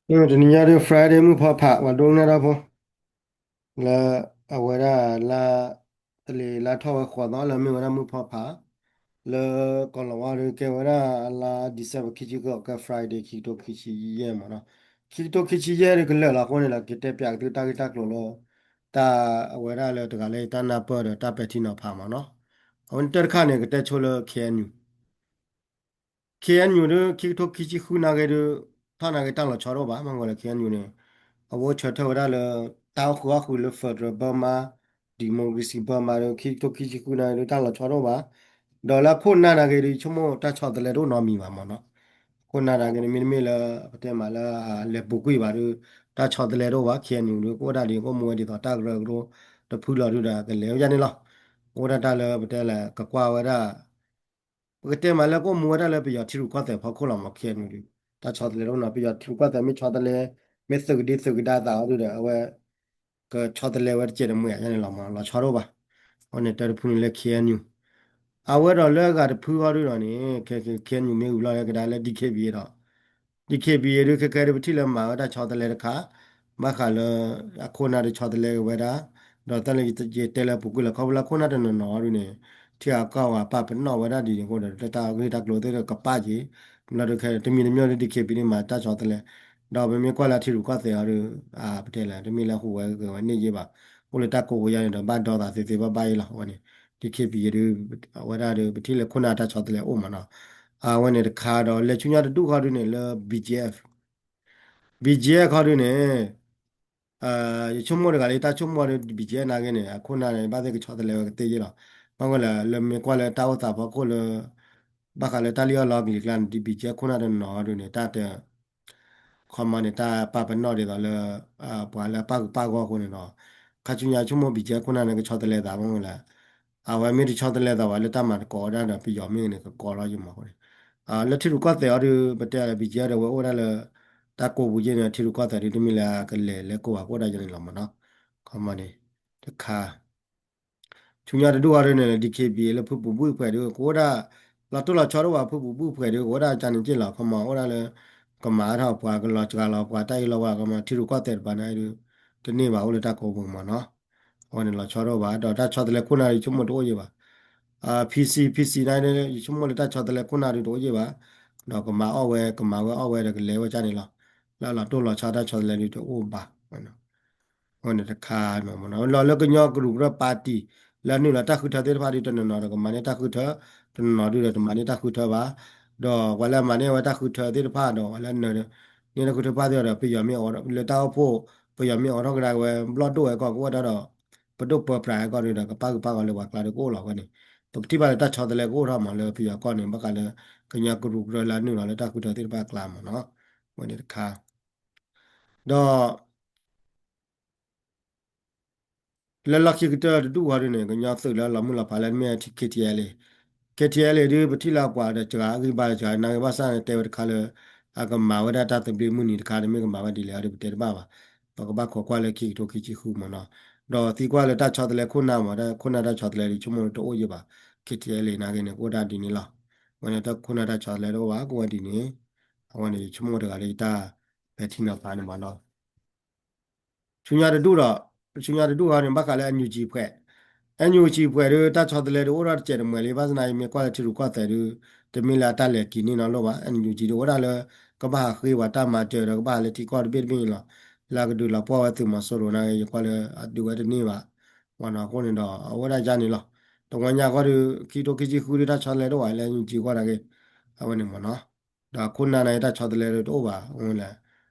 တနံၤညါဒီး Friday မုၢ်ဖီဖး ပှၤဒိကနၣ်တၢ်ဖိ လၢအဝဲဒၣ်လါ တလံၤလါထီၣ်ဝဲဃိးသီလၢမ့ၢ်ဝဲဒၣ်မုၢ်ဖီဖး လၢကီၢ်လီၤဝါဒီးကဲဝဲဒၣ်လါ December ခံဆံဃု အကဲ Friday ခံကထိခံဆံယဲၢ်မးနီၤ. ခံကထိခံဆံယဲၢ်ဒီးကလၢာ်လီၤအဃိန့ၣ်ဒီး ကတဲပၠးကသုတၢ်ဂ့ၢ်တၢ်ကျိၤလၢ တၢ်အဝဲဒၣ်လၢတဂၤလၢတၢ်နၢ်ပၢၢ်ဒီးတၢ်ပဲာ်ထံနီၤဖးမးနီၤ. အဝဲန့ၣ်တၢ်တခါန့ၣ် ကတဲဆိလၢ K N U K N U ဒုး ခံကထိခံဆံဃုနာ်က့ဒုး ထီၣ်နာ်က့တၢ်လီၤဆီတအိၣ်ဘၣ်. မ့ၢ်ဝဲလၢ K N U န့ၣ် အဝဲဆၢထၢၣ်ဝဲဒၣ်လၢ တၢ်အိၣ်ဃုာ်အီၣ်ဃုာ်လၢ Federal Burma Democracy Burma ဒီး ခံကထိခံဆံဃုနာ်က့ဒုး တၢ်လီၤဆီတအိၣ်ဘၣ်. ဒီးလၢအခိၣ်နၢ်နာ်က့ဒုး ဆိကမိၣ်တၢ်ဆီတလဲတအိၣ်နီတမံၤဘၣ်မးနီၤ. အခိၣ်နၢ်နာ်က့ဒုး မ့တမ့ၢ်လၢ ပတဲမးလၢ လဲၤပူၤကွံာ်ဘၣ်ဒီး တၢ်ဆီတလဲတအိၣ်ဘၣ်. K N U ဒုး ကအိၣ်ဒၣ်ဒ် ကအိၣ်မူဝဲဒ်သိးတၢ်ကရၢကရိ တဖုလီၤဒုးဒီး ကလဲၤဝဲဒၣ်န့ၣ်လီၤ. အိၣ်ဒၣ်တၢ်လၢပတဲလဲၣ် ကကွၢ်ဝဲဒၣ် ပကတဲမးလၢကအိၣ်မူဝဲဒၣ်လၢပယီၤထံရူၢ်ကီၢ်သဲးဖီခိၣ်လီၤမး K N U ဒုး တၢ်ဆီတလဲတအိၣ်နီၤ. ပယီၤထံရူၢ်ကီၢ်သဲးမ့ၢ်ဆီတလဲ မ့ၢ်သုးကဒ့သုးကဒါသးအီၤဒုးဒီး အဝဲ ကဆီတလဲဝဲတစဲးတမှဲၤယါန့ၣ်လီၤမး လီၤဆီတအိၣ်ဘၣ်. အဃိန့ၣ် တၢ်တဖုန့ၣ်လၢ K N U အဝဲဒီးလၢအဂၤတဖုအီၤဒုးဒီးန့ၣ် K N U မ့ၢ်ဝံၤလီၤလၢကဒါလၢ D K B A ဒီး D K B A ဒုး ခဲကဲဒုး ပထံၣ်လၢမၤဝဲတၢ်ဆီတလဲတခါ ဘၣ်ဃးလၢ အခိၣ်နၢ်ဒုးဆီတလဲဝဲဒၣ် ဒီးတၢ်လၢယတဲလၢပူၤကွံာ်လၢ ခီဖျိလၢအခိၣ်နၢ်တနီၤနီၤဒုးန့ၣ် ထံဂၤကီၢ်ဂၤပာ်ပနီၣ်ဝဲဒၣ်ဒ်န့ၣ်အဃိဒီး တၢ်ဂ့ၢ်တၢ်ကျိၤသ့ၣ်ကပာ်က့ၤ ဘျီဒုးခဲ တမံၤတမံၤဒုး D K B A န့ၣ်မၤတၢ်ဆီတလဲ ဒီးပမ့ၢ်ကွၢ်လၢထံရူၢ်ကီၢ်သဲးအီၤဒုး ပတဲလဲၣ် တမ့ၢ်လၢဟူးဝဲဂဲၤဝဲန့ၢ်ယ့ၢ်ဘၣ် အိၣ်လၢတၢ်ကိးပူၤယါန့ၣ်ဒီး ဘၣ်ဒီသးသ့သ့ဘၣ်ဘၣ်အံၤလီၤ. အဝဲန့ၣ် D K B A ဒုး အဝဲဒၣ်ဒုး ပထံၣ်လၢခိၣ်နၢ်တၢ်ဆီတလဲအိၣ်မးနီၤ. အဝဲန့ၣ်တခါဒီး လဲၤဆူညါတဒူၣ်ခီဒုးန့ၣ်လၢ B G F B G F ခီဒုးန့ၣ် ယဆိကမိၣ်တဂၤလၢတၢ်ဆိကမိၣ်ဒီး B G F နာ်က့န့ၣ် အခိၣ်နၢ်န့ၣ် ဘၣ်သ့ၣ်ကဆီတလဲဝဲကသ့ယ့ၢ်လီၤ. ဘၣ်ဝဲလၢ လၢမ့ၢ်ကွၢ်လၢတၢ်အိၣ်သးဖီခိၣ်လၢ ဘၣ်ဃးလၢတၢ်လံၣ်အီၣ်လီအကလံၤကျါန့ၣ် ဒ် B G F ခိၣ်နၢ်တနီၤဒုးန့ၣ် တၢ်တ ခီမီန့ၣ် တၢ်ပာ်ပနီၣ်ဒ်သိးလၢ ပှၤလၢအပၣ်ဂုၤပၣ်ဂီၢ်အဃိန့ၣ်ဒီး ခါဆူညါဆိကမိၣ် B G F ခိၣ်နၢ်န့ၣ် ကဆီတလဲသးမ့ၢ်ဝဲလၢ အဝဲမ့ၢ်တဆီတလဲသးဘၣ်လၢတၢ်မၤသကိးဝဲဒၣ်ဒီး ပယီၤမ့�alguၤန့ၣ် ကကိးလီၤယံၤမးအဃိန့ၣ် လၢထံရူၢ်ကီၢ်သဲးအီၤဒုး ပတဲလၢ B G F ဒီးဝဲအိၣ်ဒၣ်လၢ တၢ်ကိးပူၤယ့ၢ်န့ၣ် ထံရူၢ်ကီၢ်သဲးဒုး တမ့ၢ်လၢအကလဲၤလဲၤကိးဘၣ်ကအိၣ်ဒၣ်ယဲန့ၣ်လီၤမးနီၤ. ခီမီန့ၣ် တခါ ဆူညါတဒူၣ်အီၤဒုးန့ၣ် D K B A လၢဖုပူၤဘုၣ်ဖှဲးဒုး ကအိၣ်ဒၣ် လီၤတိၢ်လီၤဆီဒိၣ်ဘၣ် ဖုပူၤဘုၣ်ဖှဲးဒုး ကအိၣ်ဒၣ်ကန့ၣ်က့ၢ်လီၤ. ခီမီ အိၣ်ဒၣ်လၢ ကမၤထီၣ်ပှၤ ကလီၤစှၤလီၤပှၤ တၢ်အံၤလီၤဝဲ ခီမီ ထံရူၢ်ကီၢ်သဲးတပၤန့ၣ်ဒုး တန့ၢ်ဘၣ်အိၣ်လၢတၢ်ကိးပူၤမးနီၤ. အဝဲန့ၣ်လီၤဆီဒိၣ်ဘၣ် ဒီးတၢ်ဆီတလဲခိၣ်နၢ်ဒုး ယဆိကမိၣ်တအိၣ်ယ့ၢ်ဘၣ်. P C P C န့ၣ် ယဆိကမိၣ်လၢတၢ်ဆီတလဲခိၣ်နၢ်ဒုးတအိၣ်ယ့ၢ်ဘၣ်. ဒီးကမၤအီၣ်ဝဲ ကမၤဝဲအီၣ်ဝဲဒီးကလဲၤဝဲကန့ၣ်လီၤ. လၢအလီၤတိၢ်လီၤဆီတၢ်ဆီတလဲဒုးတအိၣ်ဘၣ် အဝဲန့ၣ်တခါမးနီၤ. လီၤလၢကညီကရူၢ်ကရၢပၣ်တံၣ် လၢအနုာ်လီၤတၢ်ဃုထၢသ့ၣ်တဖၣ်ဒုး တနီၤနီၤဒီးကမၤန့ၢ်တၢ်ဃုထၢ တနီၤနီၤဒုးဒီးတမၤန့ၢ်တၢ်ဃုထၢဘၣ်. ဒီးပှၤလၢအမၤန့ၢ်ဝဲတၢ်ဃုထၢသ့ၣ်တဖၣ်ဒီး ပှၤလၢအနၢၤန့ၢ်တၢ်ဃုထၢသ့ၣ်ဒီး ပယီၤမ့ၢ်အိးထီၣ်လၢတၢ်အိၣ်ဖှိၣ် ပယီၤမ့ၢ်အိးထီၣ်ကဒါဝဲ ဘျီၣ်ဒိၣ်ဝဲကီၢ်ကအိၣ်ဒၣ်ဒီး ပဒိၣ်ပၢပြးဝဲကီၢ်ဒုးဒီး ကပၣ်ဂုၤပၣ်ဂီၤလၢပှၤကျါဒုးကအိၣ်လီၤဝဲန့ၣ်. ပကထံၣ်ဘၣ်လၢတၢ်ဆီတလဲကအိၣ်ထီၣ်မးလၢပယီၤကီၢ်န့ၣ် ဘၣ်ဃးလၢ ကညီကရူၢ်ကရၢလၢအနုာ်လီၤလၢတၢ်ဃုထၢသ့ၣ်တဖၣ်အကျါမးနီၤ. အဝဲန့ၣ်တခါ ဒီး လၢလီၢ်ခံကတၢၢ်တဒူၣ်ဃီဒုးန့ၣ် ကညီသုးလၢလီၤမုၢ်လီၤဖးလၢမ့ၢ် K T L A, K T L A ဒုး ပထံၣ်လၢပှၤဒီးစှၤအဂံၢ်ဘါဒီးစှၤနာ်က့ဘၣ်ဆၣ်န့ၣ် တဲဝဲတခါလၢ အကမၤဝဲဒၣ်တၢ်သဘျ့မုၢ်နံၤတခါန့ၣ် မ့ၢ်ကမၤဝဲဒ်လဲၣ်အီၤဒုး ပတဲတဘၣ်ဘၣ်. ပကဘၣ်ခိးကွၢ်လၢခံကထိခံဆံဃုမးနီၤ. ဒီးသံကွၢ်လၢတၢ်ဆီတလဲခိၣ်နၢ်မး တၢ်ခိၣ်နၢ်တၢ်ဆီတလဲဒုး ဆိကမိၣ်တအိၣ်ယ့ၢ်ဘၣ်. K T L A နာ်က့န့ၣ် ကအိၣ်ဒၣ်ဒ်န့ၣ်လီၤ. အဝဲန့ၣ်တၢ်ခိၣ်နၢ်တၢ်ဆီတလဲတအိၣ်ဘၣ် ကအိၣ်ဝဲဒ်န့ၣ်. အဝဲန့ၣ်ယဆိကမိၣ်တဂၤလၢယတၢ်ပဲာ်ထံနီၤဖးန့ၣ်မးနီၤ. ဆူညါတဒူၣ်ဒီး ဆူညါတဒူၣ်ဃီန့ၣ် ဘၣ်ဃးလၢ NUG ဖှဲး, NUG ဖှဲးဒုး တၢ်ဆီတလဲဒုးအိၣ်ထီၣ်တစဲးတမှဲၤလံ ဘၣ်ဆၣ်သနာ်က့ မ့ၢ်ကွၢ်လၢထံရူၢ်ကီၢ်သဲးဒုး တမ့ၢ်လၢအတၢ်လဲၤက့ၤန့ၢ်နီတဘျီဘၣ်. NUG ဒုးအိၣ်ဒၣ်လၢ ကဘၣ်ဟးဃ့ပှၤတၢ်မၤစၢၤဒီး ကဘၣ်ဟးလၢထံကီၢ်တဘ့ၣ်တဘ့ၣ်န့ၣ်လီၤ. လၢအကဒုးလီၤပှီၢ်ဝဲသုးမီၤစိရိၤနာ်က့ ယကွၢ်လၢအဒုးဝဲတန့ၢ်ဘၣ်. အဃိန့ၣ်ဒီး အဝဲဒၣ်ယါန့ၣ်လီၤ. တဝီညါဃီဒုး ခံကထိခံဆံဃုဒုး တၢ်ဆီတလဲတအိၣ်ဘၣ်လၢ NUG ဃီနာ်က့ အဝဲန့ၣ်မးနီၤ. ဒီးခိၣ်နၢ်န့ၣ် တၢ်ဆီတလဲဒုးတအိၣ်ဘၣ် အဝဲလဲၣ်,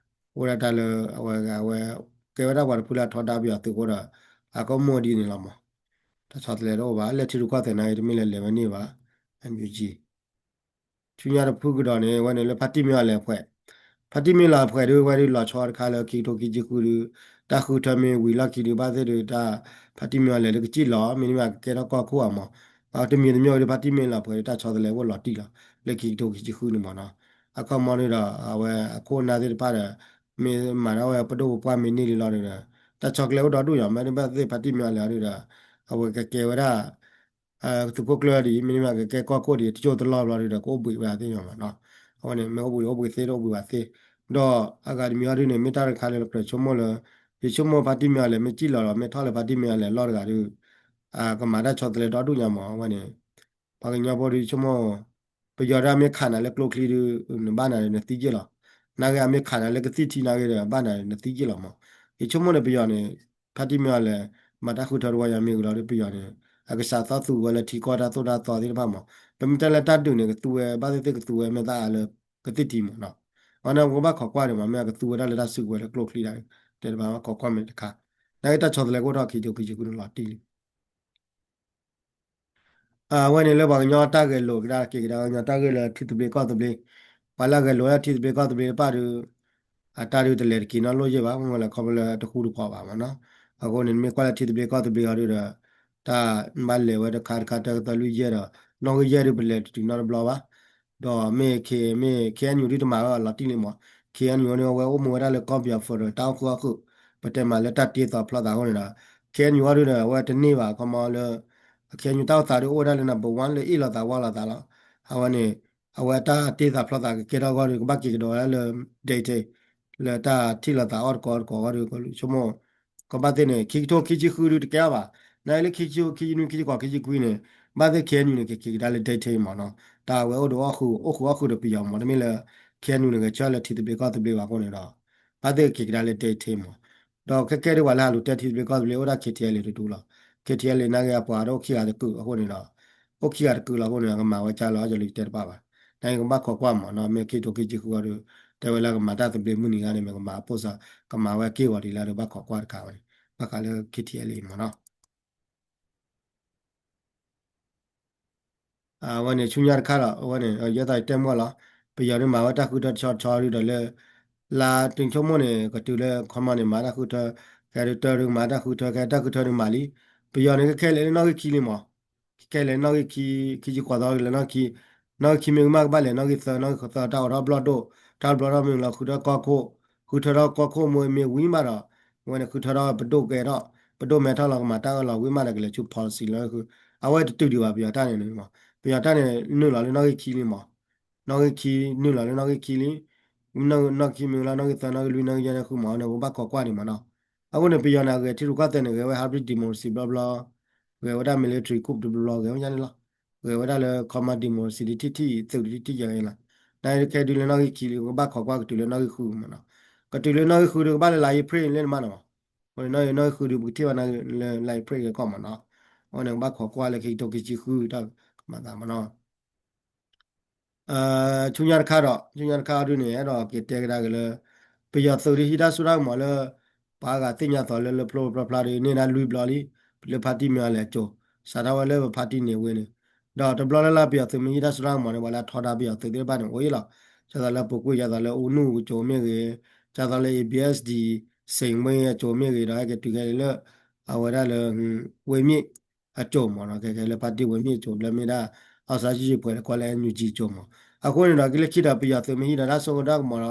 အိၣ်ဒၣ်တၢ်လၢ အဝဲ အဝဲ ကဲဝဲဒၣ်ပှၤတဖုလၢအထီဒါပယီၤသုးအဃိဒီး အကမူၣ်ဒ်န့ၣ်လီၤမး. တၢ်ဆီတလဲတအိၣ်ဘၣ် လၢထံရူၢ်ကီၢ်သဲးနာ်က့ တမ့ၢ်လၢလဲၤဝဲန့ၢ်ဘၣ် NUG. ဆူညါတဖုကဒီးန့ၣ် အဝဲန့ၣ်လၢဖါတံၢ်မ့ၢ်အီၣ်လဲၣ်ဖှဲး, ဖါတံၢ်မ့ၢ်လီၤဖှဲးဒုး အဝဲဒုးလီၤဆီတခါလၢခံကထိခံဆံဃုဒုး တၢ်ဃုထၢမ့ၢ်ဝံၤလီၢ်ခံဒုး ဘၣ်သ့ၣ်ဒုး တၢ်ဖါတံၢ်မ့ၢ်အီၣ်လဲၣ်ဒုးကစံၣ်လီၤ မ့တမ့ၢ်ကကဲထီၣ်ကီၢ်ခိၣ်အမး. တမံၤတမံၤဝဲဒုး ဖါတံၢ်မ့ၢ်လီၤဖှဲးဒုး တၢ်ဆီတလဲအိၣ်လီၤတံၢ်လီၤ လၢခံကထိခံဆံဃုန့ၣ်မးနီၤ. အခီမီဒုးဒီး အဝဲအခိၣ်အနၢ်သ့ၣ်တဖၣ်ဒီး မ့ၢ်မၤဒၣ်ဝဲပဒိၣ်ပပှၢ်မ့ၢ်န့ၢ်လံလီၤဒုးဒီး တၢ်ဆီတလဲအိၣ်ဒီဒူၣ်ယီၤ မ့တမ့ၢ်သ့ၣ်ဖါတံၢ်မ့ၢ်အီၣ်လဲၣ်ဒုးဒီး အဝဲကကဲဝဲဒၣ် သုးခိၣ်ကျၢၢ်ဒ်အံၤ မ့တမ့ၢ်ကကဲကီၢ်ခိၣ်ဒ်အံၤ တကၠိၢ်တလီၢ်ဘျီဒုးဒီး ကအိၣ်ဘှံးဝဲသ့ၣ်ညါမးနီၤ. အဝဲန့ၣ် မ့ၢ်အိၣ်ဘှံးအိၣ်ဘှံးသ့ တအိၣ်ဘှံးဘၣ်သ့ ဒီးအဂၤတမံၤအီၤဒုန့ၣ် မ့ၢ်တၢ်တခါလၢပကြၢးဆိကမိၣ်လၢ ယဆိကမိၣ်ဖါတံၢ်မ့ၢ်အီၤလဲၣ် မ့ၢ်စံၣ်လီၤဒီး မ့ၢ်ထီၣ်လၢဖါတံၢ်မ့ၢ်အီၤလဲၣ်အလီၢ်တဂၤဒီး ကမၤတၢ်ဆီတလဲဒီဒူၣ်ညါမး အဝဲန့ၣ် ပှၤကညီဖိဒီးဆိကမိၣ် ပယီၤဒၣ်မ့ၢ်ခးနၤလၢကျိချံဒီး နဘၣ်နၤဒီးနသံယ့ၢ်လီၤ. နာ်ဂ့ၤအမ့ၢ်ခးနၤလၢကသံၣ်ထံနာ်ဂ့ၤဒီး ဘၣ်နၤဒီးနသံယ့ၢ်လီၤမး. ယဆိကမိၣ်န့ၣ် ပယီၤန့ၣ် ဖါတံၢ်မ့ၢ်အီၤလဲၣ် မၤတၢ်ဃုထၢတဝီညါမ့ၢ်ဂ့ၤလီၤဒီး ပယီၤန့ၣ် အကစးသီသူဝဲလၢထံကီၢ်တၢ်သိၣ်တၢ်သီသ့ၣ်တဖၣ်မး. ပမ့ၢ်တဲလၢတၢ်ဒုးန့ၣ် ကသူဝဲ ဘၣ်သ့ၣ်သ့ၣ်ကသူဝဲမ့ၢ်သၣ်အါလၢကသံၣ်ထံမးနီၤ. အဝဲန့ၣ်ပကဘၣ်ခိးကွၢ်န့ၣ်မး မ့ၢ်အကသူဝဲဒၣ်လၢတၢ်စုကဝဲၤလၢကျိချံဒၣ် တဲတဘၣ်ဘၣ်ခိးကွၢ်မ့ၢ်တခါ. နာ်ဂ့ၤတၢ်ဆီတလဲကအိၣ်ထီၣ်ခံကထိခံဆံဃုန့ၣ်လီၤတံၢ်လံ အဝဲန့ၣ်လၢပှၤကညီတၢ်ဂဲၤလိာ်ကဒါက့ၤကဒါကညီတၢ်ဂ့ၢ်လၢထံသဘျ့ကီၢ်သဘျ့, ပှၤလၢအဂဲၤလိာ်လၢထံသဘျ့ကီၢ်သဘျ့တဖၣ်ဒီး အတၢ်ဒုးတလဲၤတက့ၤနီတလိၣ်ယဲၢ်ဘၣ်, မ့ၢ်ဝဲလၢခီဖျိလၢတဃူတဖိးဘၣ်မ့ၢ်နီၤ. အဃိန့ၣ် နမ့ၢ်ကွၢ်လၢထံသဘျ့ကီၢ်သဘျ့အီၤဒုးဒီး တၢ်ဘၣ်လဲၤဝဲတခါတခါတၢကသီလွံၢ်ယဲၢ်ဒီး နီၣ်ဂံၢ်ယဲၢ်ဒုးပလဲၤတတုၤနီတဘျီဘၣ်. ဒီးမ့ၢ် မ့ၢ် ခ့အဲၣ်ယူၣ် ဒုးတမၤဝဲအလီၤတံၢ်လံမး, ခ့အဲၣ်ယူၣ် ဒုးအဝဲအိၣ်မူဝဲဒၣ်လၢကီၢ်ပယီၤ federal တၢ်အိၣ်ဃုာ်အီၣ်ဃုာ်, ပတဲမးလၢတၢ်တ့သီဖျီသးအဃိန့ၣ်ဒီး ခ့အဲၣ်ယူၣ် အီၤဒုးဒီး အဝဲတန့ၢ်ဘၣ် ခီမီလၢ ခ့အဲၣ်ယူၣ် တၢ်အိၣ်သးဒုးအိၣ်ဝဲဒၣ်လၢ number one လၢအ့ၣ်လိာ်သးဝီလိာ်သးလီၤ. အဝဲန့ၣ် အဝဲတၢ်တ့သးဖျီသးကကဲထီၣ်အဂီၢ်ဒီး ကဘၣ်က့ၤကဒီးဝဲဒၣ်လၢ detail လၢတၢ်ထံၣ်လိာ်သးအီၣ်တကိးတကိးအဂီၢ်ဒီး ကဆိကမိၣ် ကဘၣ်သ့ၣ်န့ၣ် ခံကထိခံဆံဃုဒုးတကဲအီၤဘၣ်. နလၢခံကထိခံဆံနွံ ခံဆံဃိး ခံဆံခွံန့ၣ် ဘၣ်သ့ၣ် ခ့အဲၣ်ယူၣ် န့ၣ် ကက့ၤကဒါလၢ detail မးနီၤ. တၢ်အဝဲအိၣ်ဒီးအီၣ်ဃုာ် အိၣ်ဃုာ်အီၣ်ဃုာ်ဒီးပယီၤမး တမ့ၢ်လၢ ခ့အဲၣ်ယူၣ် န့ၣ် ဂဲၤဆၢလၢထံသဘျ့ကီၢ်သဘျ့ဘၣ်အဃိန့ၣ်ဒီး ဘၣ်သ့ၣ်ကက့ၤကဒါလၢ detail မး. ဒီးခဲကဲဒုးပှၤလၢဟးလူၤတဲထံသဘျ့ကီၢ်သဘျ့အိၣ်ဒၣ် ခ့ထံအဲလ့ တဒူလီၤ. ခ့ထံအဲလ့ နာ်ဂ့ၤအပှၤဒီးအိၣ်ခံဂၤတကုာ်အဃိန့ၣ်ဒီး အိၣ်ခံဂၤတကုာ်လီၤအဃိန့ၣ် ကမၤဝဲကၢလီၤအီၣ်ကလုာ်တဲတဘၣ်ဘၣ်. နာ်ဂ့ၤကဘၣ်ခိးကွၢ်မးနီၤ မ့ၢ်ခံကထိခံဆံဃုအီၤဒီး တဲဝဲလၢကမၤတၢ်သဘျ့မုၢ်နံၤဂၤန့ၣ် မ့ၢ်ကမၤအပိၢ်စး ကမၤဝဲက့ၢ်ဂီၤဒ်လဲၣ်ဒီး ဘၣ်ခိးကွၢ်တခါဝဲန့ၣ် ဘၣ်ဃးလၢ ခ့ထံအဲလ့ မးနီၤ. အဝဲန့ၣ်ဆူညါတခါဒီး အဝဲန့ၣ် ယဲသိးတဲမ့ၢ်လီၤ. ပယီၤဒုးမၤဝဲတၢ်ဃုထၢတဆီတဆီဒုးဒီးလၢ လါတုၤဆိကမိၣ်န့ၣ် ကတုၤလၢခီမီန့ၣ် မၤတၢ်ဃုထၢ ခဲဒုးတၢ်ဒုးမၤတၢ်ဃုထၢ ခဲတၢ်ဃုထၢဒုးမၤလံ. ပယီၤန့ၣ်ကခဲလၢာ်လၢနီၣ်ဂံၢ်ခံလံမး. ခဲလၢာ်နီၣ်ဂံၢ်ခံ ခံဆံဃိးသီလၢနီၣ်ဂံၢ်ခံ နီၣ်ဂံၢ်ခံမ့ၢ်ဝံၤမးကဘၣ်လဲၤနီၣ်ဂံၢ်သၢ နီၣ်ဂံၢ်သၢတၢ်အိးထီၣ်ဘျီၣ်ဒိၣ် တၢ်ဘျီၣ်ထီၣ်မ့ၢ်လီၤဃုထၢကီၢ်ခိၣ် ဃုထၢထီၣ်ကီၢ်ခိၣ်မ့ၢ်မ့ၢ်ဝံၤမးဒီး အဝဲန့ၣ်ဃုထၢထီၣ်ပဒိၣ်ကဲထီၣ် ပဒိၣ်မဲထီၣ်လီၤကမၤတၢ်အၢၣ်လီၤဝံၤမးဒီးကလဲၤဆူ policy လီၤဃု အဝဲတတုၤဒံးဘၣ်ပယီၤတၢ်န့ၣ်မး ပယီၤတၢ်န့ၣ်နုာ်လီၤလၢနီၣ်ဂံၢ်ခံလံမး နီၣ်ဂံၢ်ခံနုာ်လီၤလၢနီၣ်ဂံၢ်ခံလံ နီၣ်ဂံၢ်ခံမ့ၢ်လီၤ နီၣ်ဂံၢ်သၢ နီၣ်ဂံၢ်လွံၢ် နီၣ်ဂံၢ်ယဲၢ်န့ၣ်ဃုမးန့ၣ် ပဘၣ်ခိးကွၢ်န့ၣ်မးနီၤ. အဃိန့ၣ် ပယီၤန့ၣ် အဂဲၤထံရူၢ်ကီၢ်သဲးန့ၣ် ဂဲၤဝဲ hybrid democracy ဘျီဘျီ ဂဲၤဝဲဒၣ် military coup တဘျီဘျီ ဂဲၤဝဲညါန့ၣ်လီၤ. ဂဲၤဝဲဒၣ်လၢ ခီမီ democracy ဒ်ထံၣ်ထံၣ် သုးဒ်ထံၣ်ထံၣ်ယဲၤလီၤ. နာ်က့ခဲဒုးလၢနီၣ်ဂံၢ်ခံလံ ပကဘၣ်ခိးကွၢ်ကတုၤလၢနီၣ်ဂံၢ်ဃုမးနီၤ. ကတုၤလၢနီၣ်ဂံၢ်ဃုဒီး ကဘၣ်လၢ လါအ့ဖြ့ၣ်လၢန့ၣ်မးနီၤ. အဃိန့ၣ် နီၣ်ဂံၢ်ဃုဒီး ပကထံၣ်ဘၣ်လၢ လါအ့ဖြ့ၣ်ဂ့ၤကီၢ်မးနီၤ. အဃိန့ၣ် ကဘၣ်ခိးကွၢ်လၢခံကထိခံဆံဃုတၢ်ကမၤသးမးနီၤ. ဆူညါတခါဒီး ဆူညါတခါအီၤဒုန့ၣ် အဲၣ်ဒိးက့ၤတဲကဒါက့ၤလၢ ပယီၤသုးဒ်ဟံးတၢ်စိတၢ်ကမီၤလၢ ပှၤအါဂၤသ့ၣ်ညါသိးလၢလၢဖျိဖျါဖျါဒီး န့ၢ်ဒၣ်လွံၢ်ဘျီလံ လၢဖါတံၢ်မ့ၢ်အီၤလဲၣ်အစိၤ စးထီၣ်ဝဲလၢပဖါတံၢ်န့ၣ်ဝ့န့ၣ် ဒီးတဘျီလၢ်လၢ်ပယီၤသုးမ့ၢ်ဟံးတၢ်စိတၢ်ကမီၤန့ၣ် ပှၤလၢအထီဒါပယီၤသုးသ့ၣ်တဖၣ်န့ၣ် အိၣ်အံၤလီၤ. ဒ်သိးလၢပူၤကွံာ် ဒ်သိးလၢအူနူၢ်အစိၤမ့ၢ်ဂ့ၤ ဒ်သိးလၢ A B S D စ့ၣ်မှ့အစိၤမ့ၢ်ဂ့ၤဒီး ဟဲက့ၤတုၤခဲအံၤလၢ အဝဲဒၣ်လၢ ဝ့မ့ၢ် အစိၤမးနီၤ ခဲခဲလၢဖါတံၢ်ဝ့မ့ၢ်အစိၤ လၢမ့ၢ်ဒၣ် အောင်ဆန်းစုကြည် ပှဲၤတကီၢ်လၢ NUG အစိၤမး. အဃိန့ၣ်ဒီး ကလၢခံဒီးပယီၤသုးမ့ၢ်ဟံးဒီးတၢ်စိတၢ်ကမီၤဒီး